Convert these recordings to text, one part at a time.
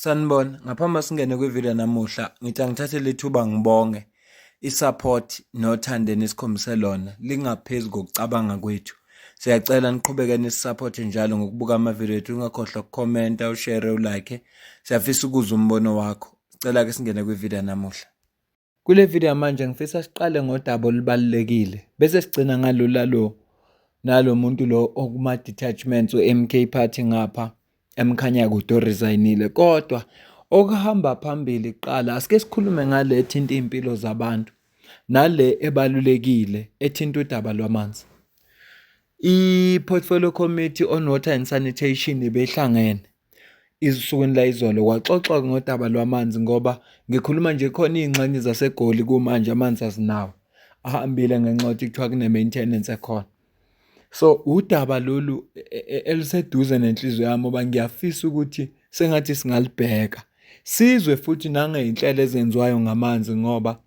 Sanibona, ngaphambi singene kwividiyo namuhla, ngithi angithathe lethuba ngibonge i-support nothando enisikhombise lona lingaphezu kokucabanga kwethu. Siyacela niqhubeke nisisapothe njalo ngokubuka amavidiyo ethu, ungakhohlwa ukukhomenta, ushere, ulike. Siyafisa ukuzwa umbono wakho. Sicela-ke singene kwividiyo namuhla. Kule video manje ngifisa siqale ngodaba olubalulekile bese sigcina ngalo lalo nalo muntu lo okuma-detachments we-M_K Party ngapha eMkhanyakude oresignile. Kodwa okuhamba phambili kuqala asike sikhulume ngale ethinta iy'mpilo zabantu nale ebalulekile ethinta udaba lwamanzi. I-Portfolio Committee on Water and Sanitation ibehlangene esukwini layizolo kwaxoxwa ngodaba lwamanzi ngoba ngikhuluma nje khona iy'ngxenye zaseGoli kumanje amanzi azinawo ahambile ngenxa yokuthi kuthiwa kune-maintenance ekhona. So udaba lolu eliseduze nenhliziyo yami ngoba ngiyafisa ukuthi sengathi singalibheka sizwe futhi nangey'nhlelo ezenziwayo ngamanzi ngoba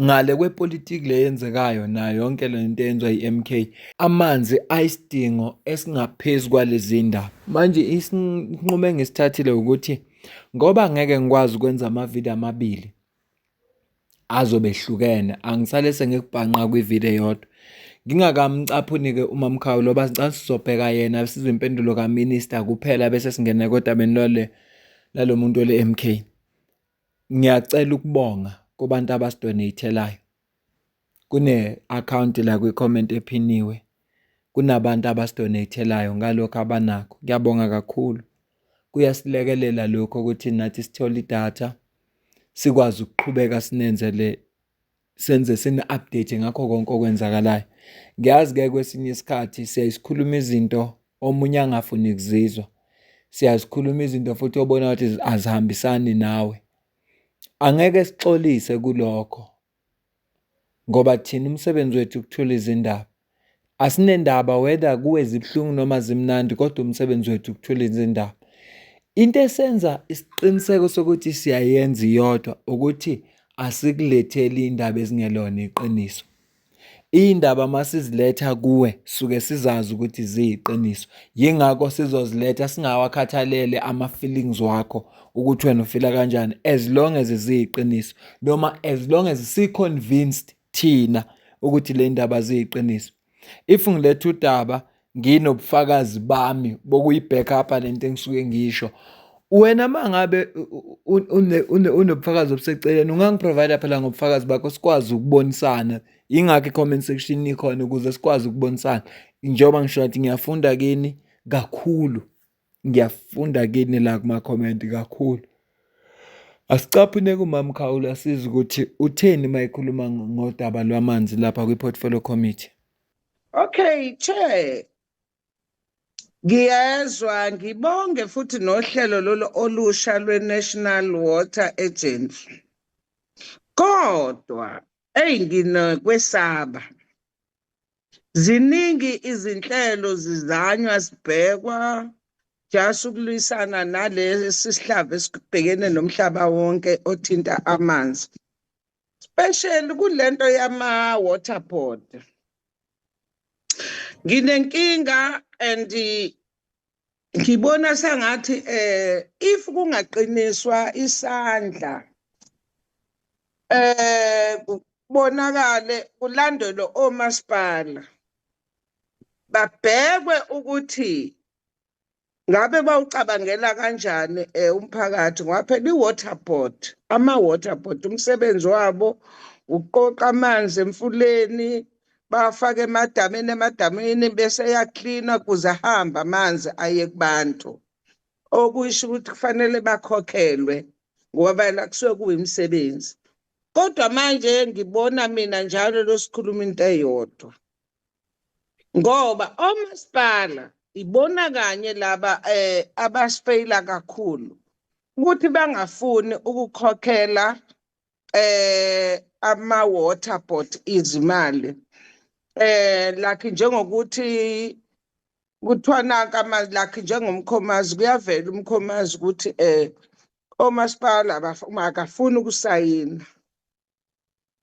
ngale kwepolitiki le yenzekayo nayo yonke le nto eyenziwa i-M_K, amanzi ayisidingo esingaphezu kwalezi ndaba. Manje isinqumo engisithathile ukuthi ngoba ngeke ngikwazi ukwenza amavidiyo amabili azobe ehlukene, angisale sengikubhanqa kwividiyo eyodwa. Ngingakamcaphuni-ke uMamKhawula ngoba ngicabanga sizobheka yena sizwe impendulo ka-minister kuphela bese singena odabeni lwale lalo muntu ole-M_K. Ngiyacela ukubonga kubantu abasidoneyithelayo. Kune-akhawunti la kwi-comment ephiniwe, kunabantu abasidoneyithelayo ngalokhu abanakho. Ngiyabonga kakhulu, kuyasilekelela lokho ukuthi nathi sithole idatha sikwazi ukuqhubeka sinenzele senze sini-update ngakho konke okwenzakalayo. Ngiyazi-ke kwesinye isikhathi siyaye sikhulume izinto omunye angafuni kuzizwa. Siyazikhuluma izinto futhi obona ukuthi azihambisani nawe. Angeke sixolise kulokho ngoba thina umsebenzi wethu ukuthula izindaba. Asinendaba whether kuwe zibuhlungu noma zimnandi kodwa umsebenzi wethu ukuthula izindaba. Into esenza isiqiniseko sokuthi siyayenza iyodwa ukuthi asikuletheli iy'ndaba ezingelona iqiniso. Iy'ndaba uma siziletha kuwe suke sizazi ukuthi ziyiqiniso. Yingakho sizoziletha singawakhathalele ama-feelings wakho ukuthi wena ufila kanjani as long as ziyiqiniso noma as long as si-convinced thina ukuthi le ndaba ziyiqiniso. If ngiletha udaba nginobufakazi bami bokuyi-back up le nto engisuke ngisho, wena uma ngabe unobufakazi obuseceleni ungangi-provide-a phela ngobufakazi bakho sikwazi ukubonisana. Yingakho i-comment section ikhona ukuze sikwazi ukubonisana. Njengoba ngisho ngathi ngiyafunda kini kakhulu. Ngiyafunda kini la kuma-comment kakhulu. Asicaphune kuMam Khawula sizwe ukuthi utheni uma ekhuluma ngodaba lwamanzi lapha kwi-Portfolio Committee. Okay, Chair. Ngiyezwa ngibonge futhi nohlelo lolu olusha lwe-National Water Agency. Kodwa eyi nginokwesaba. Ziningi izinhlelo zizanywa zibhekwa just ukulwisana nalesi sihlava esibhekene nomhlaba wonke othinta amanzi. Especially kulento yama-water board. Nginenkinga and ngibona sengathi if kungaqiniswa isandla kubonakale kulandelwe omasipala babhekwe ukuthi ngabe bawucabangela kanjani umphakathi ngoba phela i-water board ama-water board umsebenzi wabo uqoqa amanzi emfuleni bawafake emadamini emadamini bese eyaklinwa kuze ahambe amanzi aye kubantu okusho ukuthi kufanele bakhokhelwe ngoba la kusuke kuyimisebenzi kodwa manje ngibona mina njalo losikhuluma into eyodwa ngoba omasipala ibona kanye laba abasifeyila kakhulu ukuthi bangafuni ukukhokhela ama water board izimali like njengokuthi kuthiwa nanka like njengomkhomazi kuyavela umkhomazi ukuthi omasipala akafuni ukusayina.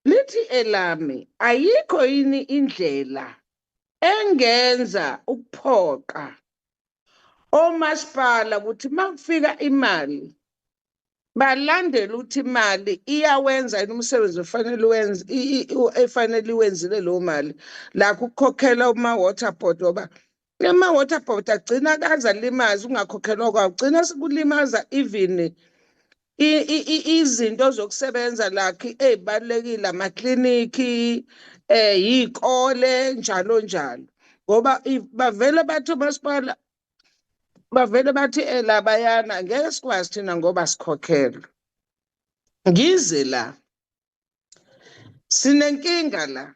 Lithi elami ayikho yini indlela engenza ukuphoqa Omasipala ukuthi makufika imali balandele ukuthi imali iyawenza yini umsebenzi ofanele uwenze, efanele iwenzile leyo mali, lakho ukukhokhela uma-water board, ngoba ama-water board agcina kaze alimaze ukungakhokhelwa kwawo, gcina sekulimaza even izinto zokusebenza lakhe ey'balulekile, amaklinikhi, iy'kole, njalo njalo, ngoba bavele bathi omasipala bavele bathi labayana ngeke sikwazi thina ngoba sikhokhelwe. Ngize la, sinenkinga la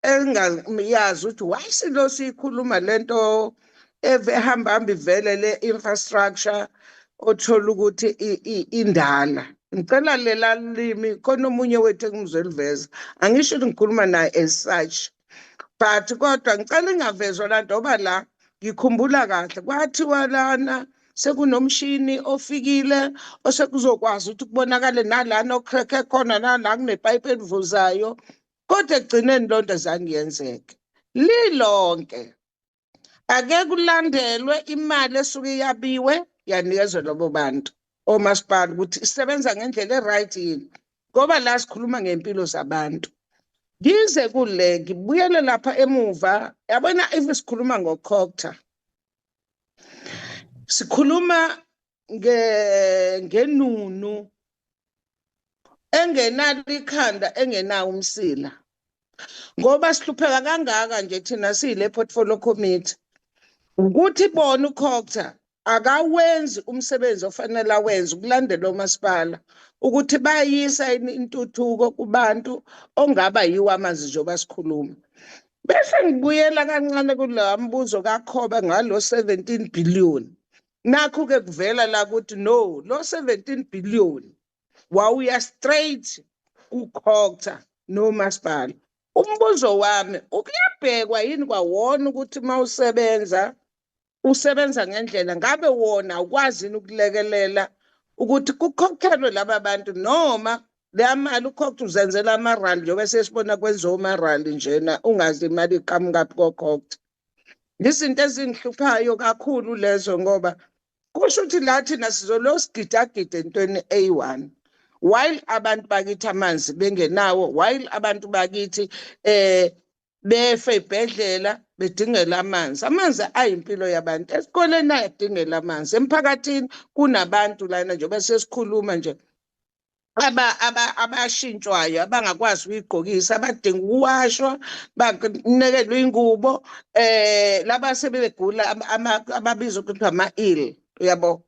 engayazi ukuthi why silo siyikhuluma lento ehamba hamba ivele le infrastructure othola ukuthi indala. Ngicela lela limi khona omunye wethu engimzwe liveza, angisho ukuthi ngikhuluma naye as such, but kodwa ngicela ingavezwa la nto, ngoba la ngikhumbula kahle kwathiwa lana sekunomshini ofikile osekuzokwazi ukuthi kubonakale nalana ocrack khona, nala kunepayipi elivuzayo, kodwa ekugcineni loo nto zange yenzeke. Lilonke ake kulandelwe imali esuke iyabiwe yanikezwa labo bantu omasipala ukuthi isebenza ngendlela e-right yini, ngoba la sikhuluma ngempilo zabantu. Ngize kule, ngibuyele lapha emuva, yabona, if sikhuluma ngoCogta, sikhuluma ngenunu engenalo ikhanda, engenawo umsila, ngoba sihlupheka kangaka nje thina siyile portfolio committee ukuthi bona uCogta akawenzi umsebenzi ofanele awenze ukulandela omasipala ukuthi bayisa intuthuko kubantu ongaba yiwo amanzi njengoba sikhuluma. Bese ngibuyela kancane kulowa mbuzo kaKhoba ngalo 17 billion. Nakho-ke kuvela la ukuthi no, lo 17 billion wawuya straight kuCogta nomasipala. Umbuzo wami, ukuyabhekwa yini kwawona ukuthi uma usebenza usebenza ngendlela, ngabe wona awukwazi yini ukulekelela ukuthi kukhokhelwe laba bantu, noma leya mali uCogta uzenzela amarali, njengoba sesibona kwenziwa amarali njena, ungazi imali iqhamukaphi koCogta? Izinto ezingihluphayo kakhulu lezo, ngoba kusho ukuthi la thina sizolo sigidagida entweni eyi-one while abantu bakithi amanzi bengenawo, while abantu bakithi befe ibhedlela bedingela amanzi. Amanzi ayimpilo yabantu. Esikoleni ayadingela amanzi, emphakathini kunabantu lana njengoba sesikhuluma nje abashintshwayo, abangakwazi ukuyigqokisa, abadinga ukuwashwa, banekelwe ingubo, laba sebegula ababizwa ukuthi ama-ill, uyabo.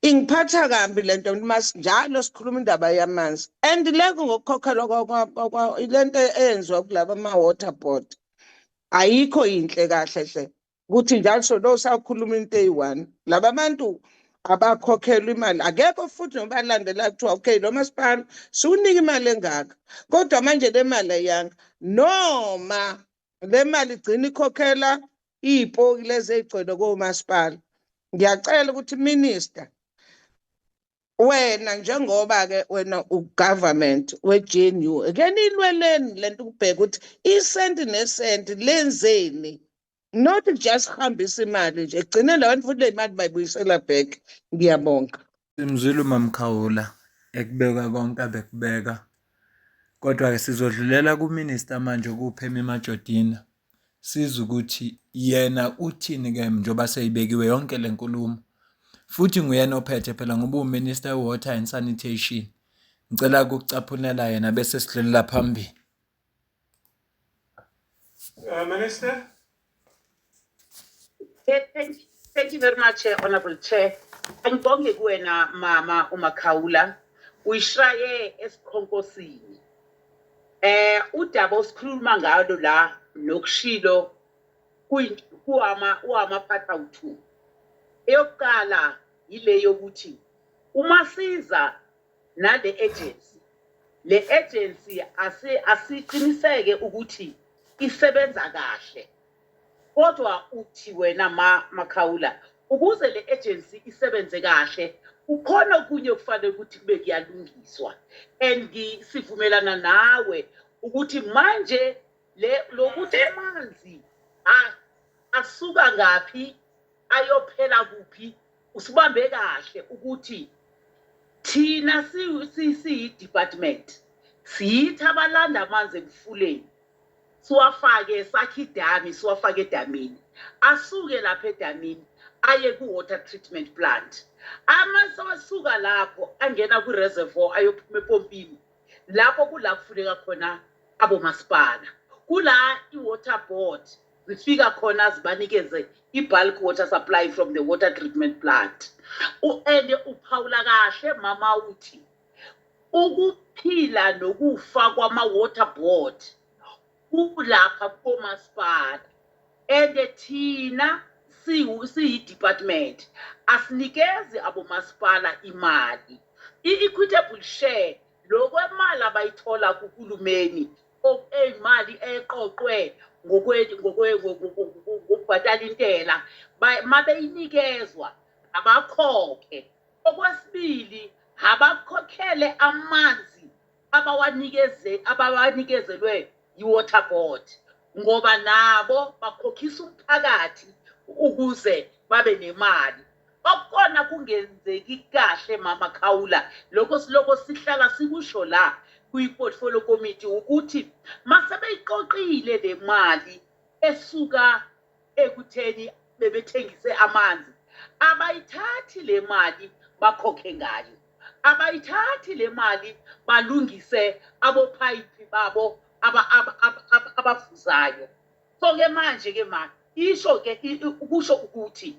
Ingiphatha kambi lento njalo sikhuluma indaba yamanzi, and leko ngokukhokhelwa lento eyenziwa kulaba ama-water board ayikho yinhle kahle hle, ukuthi njalo so sakhuluma into eyi-one, laba bantu abakhokhelwa imali, akekho futhi nobalandela kuthiwa okay, lo masipala siwunika imali engaka, kodwa manje le mali ayanga, noma le mali igcina ikhokhela iy'poki lezi ey'gcwele komasipala. Ngiyacela ukuthi minister, wena njengoba-ke wena ugovernment we-GNU, ake niyilweleni lento ukubheka ukuthi isenti nesenti lenzeni, not just hambisa imali nje, egcine labantu futhi le mali bayibuyisela back. Ngiyabonga. Simzwile uMamkhawula ekubeka konke abekubeka, kodwa-ke sizodlulela kuMinister manje okuPhemi Majodina, sizwe ukuthi yena uthini-ke njengoba seyibekiwe yonke le nkulumo, futhi nguyena ophethe phela ngoba uwuMinister we-Water and Sanitation. Ngicela ukukucaphunela yena bese sidlulela phambili. Minister? Thank you very much, Honorable Chair. Angibonge kuwena mama uMakhawula, uyishaye esikhonkosini. Udaba osikhuluma ngalo la nokushilo kuwama uwamaphatha u2. Eyokuqala yile yokuthi uma siza nale agency, le agency asiqiniseke ukuthi isebenza kahle. Kodwa uthi wena ma Makhawula, ukuze le agency isebenze kahle kukhona okunye okufanele ukuthi kube kuyalungiswa, and sivumelana nawe ukuthi manje le lokuthi amanzi asuka ngaphi. Ayophela kuphi? Usibambe kahle ukuthi thina siyi-department siyithi abalanda amanzi emfuleni, siwafake, sakhe idami, siwafake edamini, asuke lapha edamini aye ku-water treatment plant. Amasewasuka lapho angena kwi-reservoir, ayophuma epompini. Lapho kula kufuneka khona abomasipala, kula i-water board zifika khona, zibanikeze i-bulk water supply from the water treatment plant. And uphawula kahle, mama, uthi ukuphila nokufa kwama-water board kulapha komasipala, and thina siyi-department asinikezi abomasipala imali, i-equitable share lokwemali abayithola kuhulumeni, eyimali eqoqwe ngokubhatala intela. Mabeyinikezwa abakhokhe. Okwesibili, abakhokhele amanzi abawanikezelwe i-water board, ngoba nabo bakhokhisa umphakathi ukuze babe nemali. Okukona kungenzeki kahle, mama Khawula, lokho siloko sihlala sikusho la kwi-portfolio committee, ukuthi masebeyiqoqile le mali esuka ekutheni bebethengise amanzi, abayithathi le mali bakhokhe ngayo, abayithathi le mali balungise abophayiphi babo abavuzayo. So ke manje ke ma isho ke ukusho ukuthi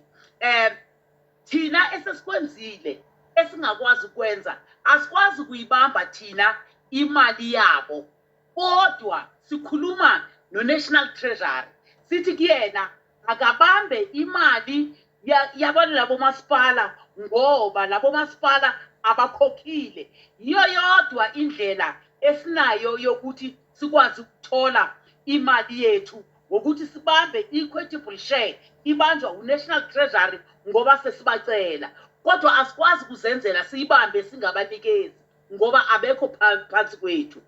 thina esesikwenzile esingakwazi ukwenza, asikwazi ukuyibamba thina imali yabo, kodwa sikhuluma no-National Treasury, sithi kuyena akabambe imali yabona labo masipala, ngoba labo masipala abakhokhile. Yiyo yodwa indlela esinayo yokuthi sikwazi ukuthola imali yethu, ngokuthi sibambe i-equitable share ibanjwa u-National Treasury, ngoba sesibacela, kodwa asikwazi ukuzenzela siyibambe singabanikezi, ngoba abekho phansi kwethu.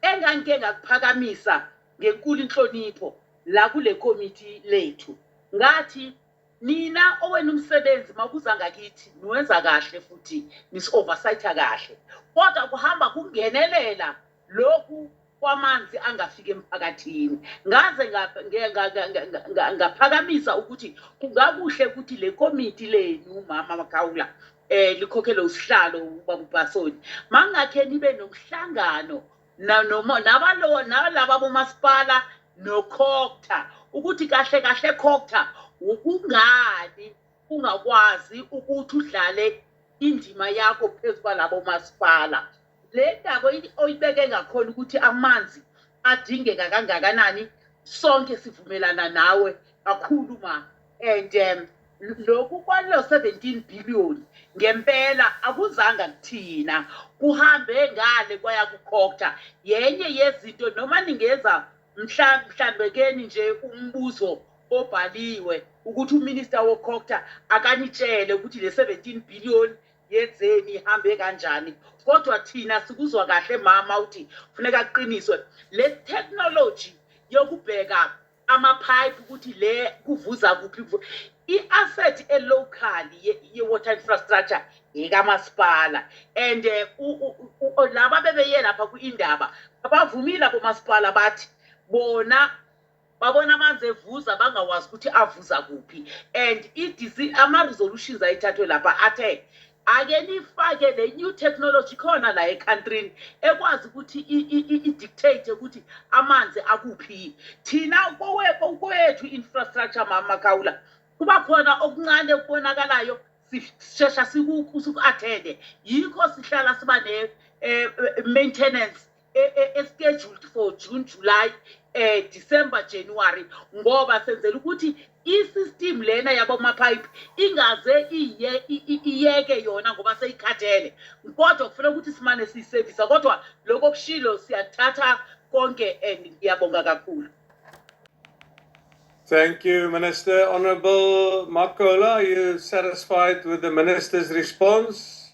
Engangike ngakuphakamisa ngenkulu inhlonipho la kule komiti lethu, ngathi nina owenu umsebenzi makuza ngakithi niwenza kahle futhi nisi-oversight-a kahle, kodwa kuhamba kungenelela lokhu kwamanzi angafiki emphakathini. Ngaze ngaphakamisa ukuthi kungakuhle ukuthi le komiti lenu, mama Makhawula, likhokhele usihlalo ubaba uBhasoni, mangakhe nibe nomhlangano noma nabalo nalaba bomasipala noCogta, ukuthi kahle kahle, COGTA, ukungani ungakwazi ukuthi udlale indima yakho phezu kwalabo masipala? Le ndaba oyibeke ngakhona ukuthi amanzi adingeka kangakanani, sonke sivumelana nawe kakhulu, ma. And lokhu kwalo 17 billion ngempela akuzanga kuthina, kuhambe ngale kwaya kuCogta. Yenye yezinto noma ningeza mhlambe keni nje umbuzo obhaliwe ukuthi uminister woCogta akanitshele ukuthi le 17 billion yenzeni, ihambe kanjani. Kodwa thina sikuzwa kahle, mama, uthi kufuneka kuqiniswe le technology yokubheka amapipe ukuthi le kuvuza kuphi. I-asset e-local ye-water infrastructure ekamasipala, and laba bebeye lapha kwi-indaba abavumile abomasipala, bathi bona babona amanzi evuza bangawazi ukuthi avuza kuphi. And i-DC ama-resolutions ayithathwe lapha athe ake nifake le new technology khona la e-countryni ekwazi ukuthi i-dictate ukuthi amanzi akuphi. Thina kowethu infrastructure, mama Khawula, kuba khona okuncane okubonakalayo, sishesha siku-attende. Yikho sihlala siba ne-maintenance e-scheduled for June, July, December, January, ngoba senzela ukuthi i-system lena yaboma-pipe ingaze iye iyeke yona ngoba seyikhathele, kodwa kufanele ukuthi simane siyisevisa. Kodwa lokho kushilo siyathatha konke and ngiyabonga kakhulu. Thank you, Minister. Honorable Makola, are you satisfied with the minister's response?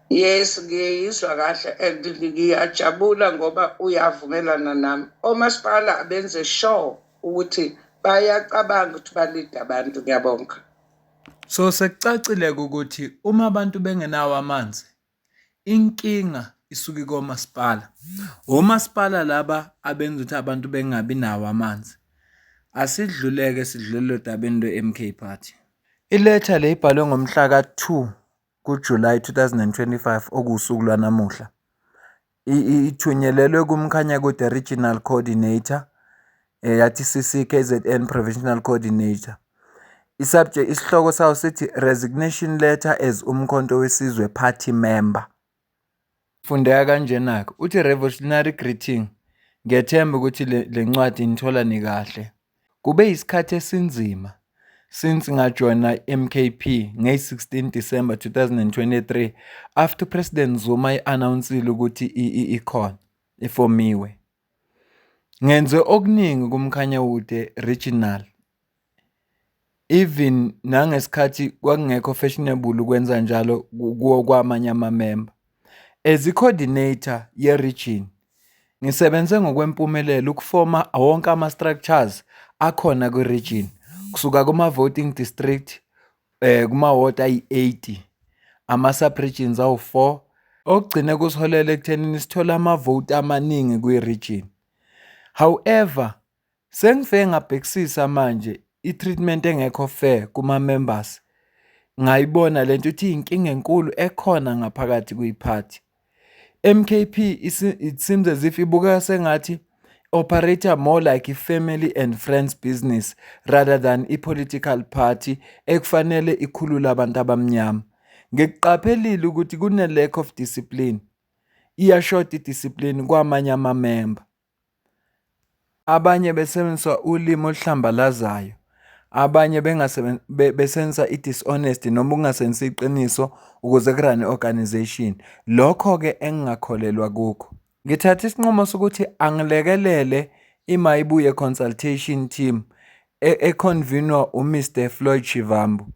Yes, ngiyizwa kahle and ngiyajabula ngoba uyavumelana nami. Omasipala abenze sure ukuthi bayacabanga ukuthi balida abantu. Ngiyabonga. So sekucacile ukuthi uma abantu bengenawo amanzi, inkinga isuke ikomasipala. Omasipala laba abenza ukuthi abantu bengabi nawo amanzi. Asidluleke sidlulele odabeni lwe-M_K Party. Iletha le ibhalwe ngomhla ka-2 kuJulayi 2025 okuwusuku lwanamuhla. Ithunyelelwe kuMkhanyakude Regional Coordinator yathi CC KZN Provincial Coordinator. I-subject isihloko sawo sithi resignation letter as uMkhonto weSizwe party member. Fundeka kanjena-ke uthi revolutionary greeting. Ngiyethemba ukuthi le ncwadi nithola nikahle. Kube yisikhathi esinzima since ngajoyina i-M_K_P ngeyi-16 December 2023 after President Zuma e-announce-ile ukuthi ikhona ifomiwe. Ngenze okuningi kuMkhanyakude Regional even nangesikhathi kwakungekho fashionable ukwenza njalo kuwo kwamanye amamemba. As i-coordinator ye-region ngisebenze ngokwempumelelo ukufoma wonke ama-structures akhona kwi-region kusuka kuma-voting district kuma-ward ayi-80, ama-sub-regions awu-4 okugcine kusiholela ekuthenini sithole amavoti amaningi kwi-region. However, sengifike ngabhekisisa manje i-treatment engekho fair kuma-members ngayibona lento ukuthi iyinkinga enkulu ekhona ngaphakathi kwi-party. M_K_P it seems as if ibukeka sengathi operate more like i-family and friends business rather than i-political party ekufanele ikhulule abantu abamnyama. Ngikuqaphelile ukuthi kune-lack of discipline, iyashoda i-discipline kwamanye amamemba. Abanye besebenzisa ulimi oluhlambalazayo, abanye besebenzisa i-dishonesty noma ukungasebenzisi iqiniso ukuze ku-run-e i-organisation. Lokho-ke engingakholelwa kukho. Ngithathe isinqumo sokuthi angilekelele iMayibuye Consultation Team e-convenwa u-Mr Floyd Shivambu.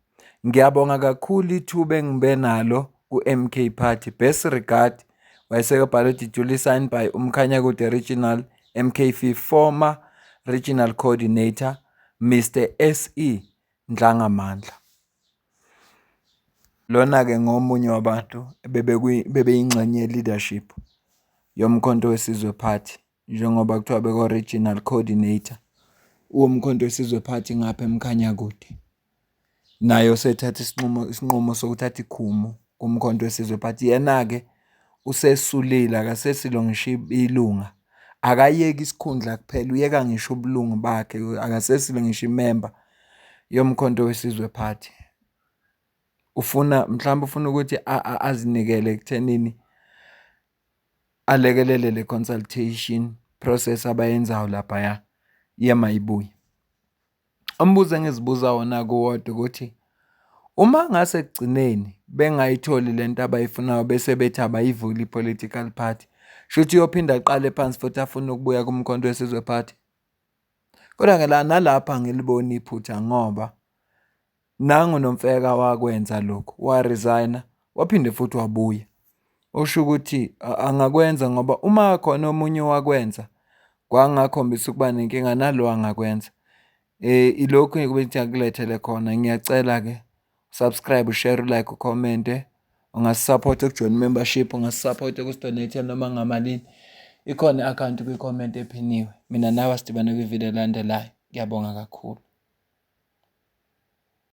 Ngiyabonga kakhulu ithuba engibe nalo ku-M_K Party. Best regard, wayeseke ukuthi duly signed by uMkhanyakude Regional M_K former Regional Coordinator Mr S_E Ndlangamandla. Lona-ke ngomunye wabantu bebeyingxenye ye-leadership yoMkhonto weSizwe Party njengoba kuthiwa beko-regional coordinator woMkhonto weSizwe Party ngapha eMkhanyakude. Naye usethatha isinqumo sokuthatha ikhumu kuMkhonto weSizwe Party. Yena-ke usesulile akasesilo ngisho ilunga, akayeki isikhundla kuphela uyeka ngisho ubulungu bakhe akasesilo ngisho imemba yoMkhonto weSizwe Party. Ufuna mhlawumbe ufuna ukuthi azinikele ekuthenini alekelele le consultation process abayenzayo laphaya yeMayibuye. Umbuzo engizibuza wona kuwodwa ukuthi uma ngase ekugcineni bengayitholi lento abayifunayo bese bethi abayivuli i-political party, shuthi uyophinde aqale phansi futhi afune ukubuya kuMkhonto weSizwe Party. Kodwa-ke la nalapha angiliboni iphutha ngoba nangu noMfeka wakwenza lokhu, wa-resign-a waphinde futhi wabuya. Osho ukuthi angakwenza ngoba uma khona omunye owakwenza kwangakhombisa ukuba nenkinga nalo angakwenza. Ilokhu engithi angikulethele khona, ngiyacela-ke subscribe, ushare, ulike, ukhomente. Ungasi-support-a ukujoyina i-membership, ungasi-support-a ukusi-donate-ela noma ngamalini. Ikhona i-akhawunti kwi-comment ephiniwe. Mina nawe asidibane kwividiyo elandelayo. Ngiyabonga kakhulu.